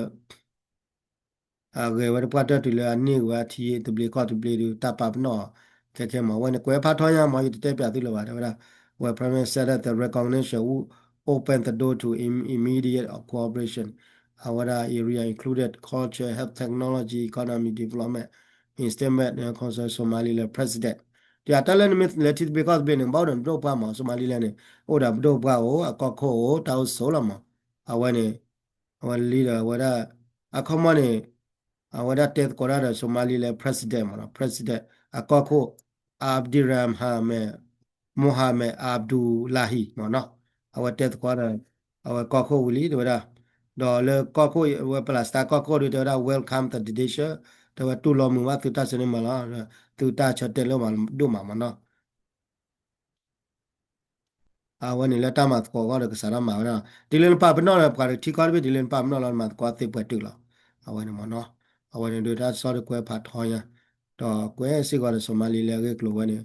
အဂဲၤဝဲတပှၢ်တၢၢ်တုၤလၢအန့ၢ်ဝဲအထံသဘျ့ကီၢ်သဘျ့ဒု တၢ်ပာ်ပနီၣ် ခဲခဲမး အဝဲန့ၣ် ကွဲးဖးထီညါမး ယတတဲပျးသုလၢၤဘၣ် တဲဝဲဒၣ် where Prime Minister said that the recognition would open the door to im- immediate cooperation အဝဲဒၣ် area included culture, health, technology, economy development, investment, and concern Somaliland president တၢ်လၢနမ့ၢ်လဲၤထံသဘျ့ကီၢ်သဘျ့န့ၣ် ဘၣ်အိၣ်ဒီးပဒိၣ်ပှၢ်မး Somaliland န့ၣ် အိၣ်ဒီးပဒိၣ်ပှၢ်အိၣ် အကီၢ်ခိၣ်အိၣ် တၢ်အိၣ်ဆိးလီၤမး အဝဲန့ၣ် အဝဲလံဒီးအဝဲဒၣ် အခီမီန့ၣ် အဝဲဒၣ်တဲသကိးတၢ်ဒီး Somaliland president မးနီၤ president အကီၢ်ခိၣ် Abdirahman Mohamed Abdullahi မးနီၤ အဝဲတဲသကိးဒီး အဝဲကီၢ်ခိၣ်ဝံၤလံ တဲဝဲဒၣ် ဒီးလၢကီၢ်ခိၣ်ဝဲ Palestine ကီၢ်ခိၣ်ဒီး တဲဝဲဒၣ် welcome the decision တဲဝဲတူၢ်လိာ်မုာ်ဘၣ်သုတၢ်ဆၢန့ၣ်မးလီၤ. သုတၢ်ဆၢတဲာ်လၢမးဒိၣ်မးမးနီၤ. အဝဲန့ၣ်လၢတၢ်မၤသကိးအဂီၢ်ဒီးကစးထီၣ်မၤဝဲဒၣ် တုၤလၢနပာ်ပနီၣ်လၢပှၤတထံကီၢ်တဘ့ၣ် တုၤလၢနပာ်ပနီၣ်လီၤ နမၤသကိးသ့ပှဲၤတုာ်လီၤ. အဝဲန့ၣ်မးနီၤ. အဝဲန့ၣ်ဒုးတၢ်ဆီတကွဲဖးထီညါ ဒီးကွဲးစ့ၢ်ကီးဒီး Somaliland အဂ့ၢ်အကျိၤဝဲန့ၣ်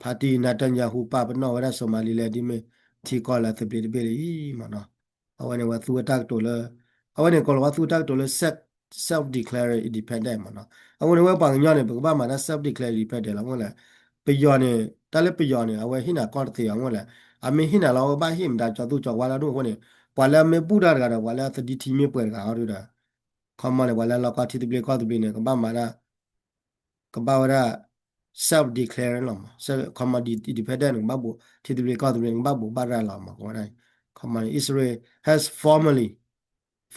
ဖါတံၢ် Netanyahu ပာ်ပနီၣ်ဝဲဒၣ် Somaliland ဒ်မ့ၢ်ထံကီၢ်လၢသဘျ့တဘ့ၣ်လၢအံၤမးနီၤ. အဝဲန့ၣ်ဝဲသူဝဲတၢ်ကတိၤလၢ အဝဲန့ၣ်ကိးလီၤဝဲသူဝဲတၢ်ကတိၤလၢ self self declare independent မးနီၤ. အဝဲန့ၣ်ဝဲပှၤကညီန့ၣ် ပကဘၣ်မၤတၢ် self declare independent လီၤ မ့ၢ်လဲၣ်. ပယီၤန့ၣ် တၢ်လၢပယီၤန့ၣ် အဝဲဟ့ၣ်နၤကီၢ်တသ့ဘၣ် မ့ၢ်လဲၣ်. အမ့ၢ်ဟ့ၣ်နၤလီၤ ဝဲဘၣ်ဟ့ၣ်မတၤကၠီသူကၠီဝါလၢဒိၣ်အဃိန့ၣ် ပှၤလၢအမ့ၢ်ဘူၣ်တၢ်တဂၤဒီး ပှၤလၢအသဒံထံမ့ၢ်ပှဲၤတဂၤဟီဒုဒီး ခီမီန့ၣ် ပှၤလၢလီၢ်ကီၢ်ထံသဘျ့ကီၢ်သဘျ့န့ၣ် ကဘၣ်မၤတၢ် ကဘၣ်ဝဲဒၣ် self declare လီၤမး ခီမီ independent န့ၣ် ကဘၣ်ဘူး ထံသဘျ့ကီၢ်သဘျ့န့ၣ် ကဘၣ်ဘူးဘၣ်ရၤလီၤမး ကဝဲဒၣ် ခီမီန့ၣ် Israel has formally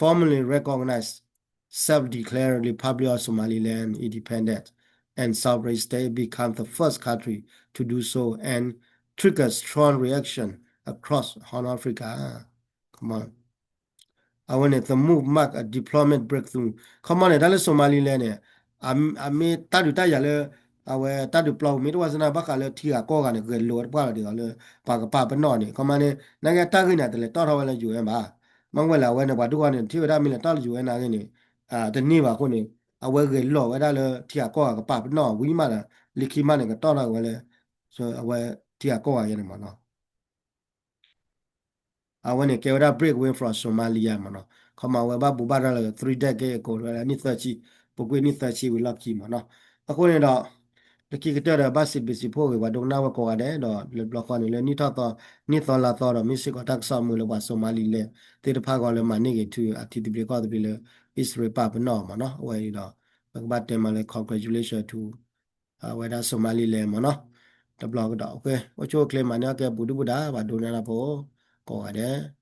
formally recognized self-declared Republic of Somaliland independent and sovereign state become the first country to do so and trigger strong reaction across Horn of Africa. Come on. အဝဲန့ၣ် the move mark a diplomatic breakthrough ခီမီန့ၣ် တၢ်လၢ Somaliland န့ၣ် အမ့ၢ်တၢ်ဒုးတၢ်ယၤလၢ အဝဲတၢ်ဒုးပျီပူၤမ့ၢ်တဝီသနာ်ဘၣ်ဃးလၢထံဂၤကီၢ်ဂၤန့ၣ် ဂဲၤလိာ်ဝဲတပှၢ်လီၤဒ်သိးလၢ ပှၤကပာ်ပနီၣ်န့ၣ် ခီမီန့ၣ် နာ်က့တၢ်ဂ့ၢ်န့ၣ် တလဲၤတီၣ်ထီၣ်ဝဲလၢ ယူၢ်အ့ၣ် ဘၣ်. မ့ၢ်ဝဲလဲၣ် အဝဲန့ၣ် ပှၤဒိၣ်ဂီၢ်န့ၣ် ထံၣ်ဝဲဒၣ်မ့ၢ်လဲၤတီၣ်လၢ ယူၢ်အ့ၣ် နာ်က့န့ၣ် တန့ၢ်ဘၣ်အဃိန့ၣ် အဝဲဂဲၤလိာ်ဝဲဒၣ်လၢထံဂၤကီၢ်ဂၤကပာ်ပနီၣ်ဝံၤမးဒီး လၢခံမးန့ၣ် ကတီၣ်ထီၣ်ဝဲလၢ အဝဲထံဂၤကီၢ်ဂၤယဲန့ၣ်မးနီၤ. အဝဲန့ၣ်ကဲဝဲဒၣ် break away from Somalia မးနီၤ. ခီမီအဝဲဘၣ်ဘူးဘၣ်ရၤလၢ three decade ago ဝဲဒၣ်နံၣ်သၢဆံ, ပူၤကွံာ်နံၣ်သၢဆံဝံၤလီၢ်ခံမးနီၤ. အဃိန့ၣ်ဒီး လၢခံကတၢၢ်ဒီးဘၣ်စံးဘျုးစံးဖှိၣ်ဂ့ၤ ပှၤဒိကနၣ်ဝဲကိးဂၤဒဲး ဒီးလၢတဘျီဃီန့ၣ် လၢနံၣ်ထီၣ်သီ, နံၣ်သီလါသီဒီး မ့ၢ်စ့ၢ်ကီးတၢ်ကစီၣ်မုာ်လၢပှၤ Somaliland သ့ၣ်တဖၣ်ဂီၢ်လၢမၤန့ၢ်ဂ့ၤထုးအထံသဘျ့ကီၢ်သဘျ့လၢ အံၣ်စရ့လးပာ်ပနီၣ်မးနီၤ. အဝဲအံၤဒီး ပကဘၣ်တဲမးလၢ congratulation to အဝဲဒၣ် Somaliland မးနီၤ. တဘျီကဒီး အိၣ်ဆူၣ်အိၣ်ချ့မၤန့ၢ်အီၣ်ကဲပူၤဒုၣ်ပူၤဒါ ပှၤဒိကနၣ်တၢ်ဖိကိးဂၤဒဲး